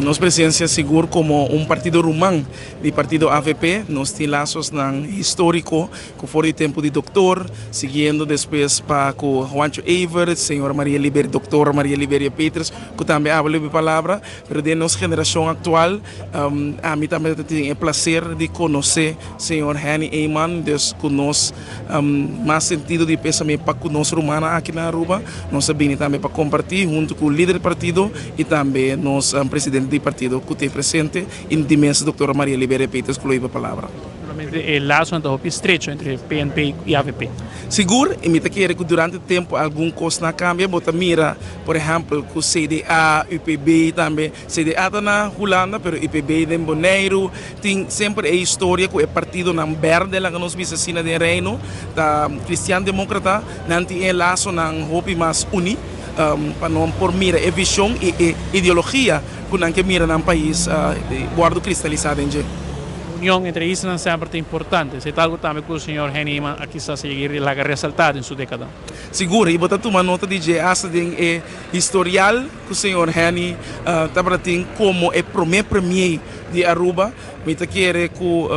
Nos presencia sigur como un partido ruman di partido AVP, nos tin lazosnan historico cu for di tempo di Doctor, siguiendo despues pa cu Juancho Everts, señora Maria Liberia, Doctora Maria Liberia Peters, cu tambe a habla riba e palabra, pero den nos generacion actual ami tambe ta tin e placer di conoce señor Henny Eman, dus cu nos mas sentido di pesame pa cu nos rumannan aki na Aruba, nos a bini tambe pa comparti hunto cu lider di partido y tambe nos presidente di partido cu ta presente y di mes Doctora Maria Liberia Peters cu lo hiba palabra. Naturalmente e lasonan ta hopi estrecho entre PNP y avp. Sigur, y mi ta kere cu durante tempo algun cosnan a cambia, bo ta mira por ehempel cu CDA, UPB tambe, CDA ta na Hulanda pero UPB den Boneiru, tin semper e historia cu e partidonan berde laga nos bisa asina den Reino ta Cristian Democrata, nan tin e lasonan hopi mas uni pa nan por mira e vision y e ideologia cu nan ke mira nan pais wordo cristalisa den dje. Union entre islanan semper ta importante. Esei ta algo tambe cu señor Henny Eman a kisas a yega laga resalta den su decada. Sigur, y bo ta tuma nota di dje hasta den e historial cu señor Henny tabata tin como e prome premier di Aruba. Mi ta kere cu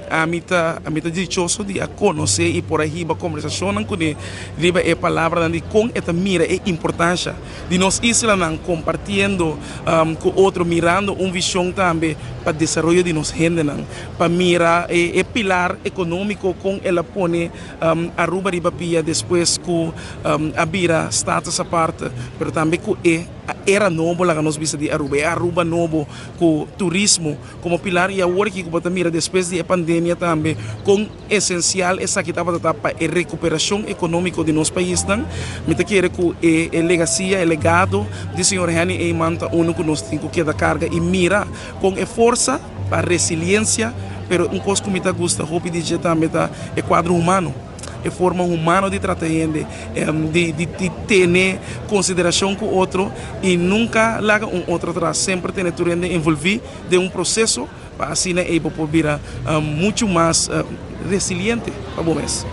ami ta ami ta dichoso di a conoce y por a hiba conversacionnan cune riba e palabranan di con e ta mira e importancia di nos islanan compartiendo cu otro, mirando un vision tambe pa desaroyo di nos hendenan, pa mira e pilar economico con el a pone Aruba riba pia despues cu a bira status aparte, pero tambe cu e era nobo laga nos bisa di Aruba, e Aruba nobo cu turismo como pilar y awor aki cu bo ta mira despues di e pandemia tambe con esencial esaki tabata ta pa e recuperacion economico di nos paisnan. Mi ta kere cu e legacia, e legado di señor Henny Eman ta uno cu nos tin cu keda carga y mira con e forsa pa resiliencia, pero un cos cu mi ta gusta hopi di dje tambe ta e cuadro humano, e forma humano di trata hende, di di tene consideracion cu otro y nunca laga un otro atras, semper tene tur hende envolvi den un proceso pa asina ey bo por bira mucho mas resiliente pa bo mes.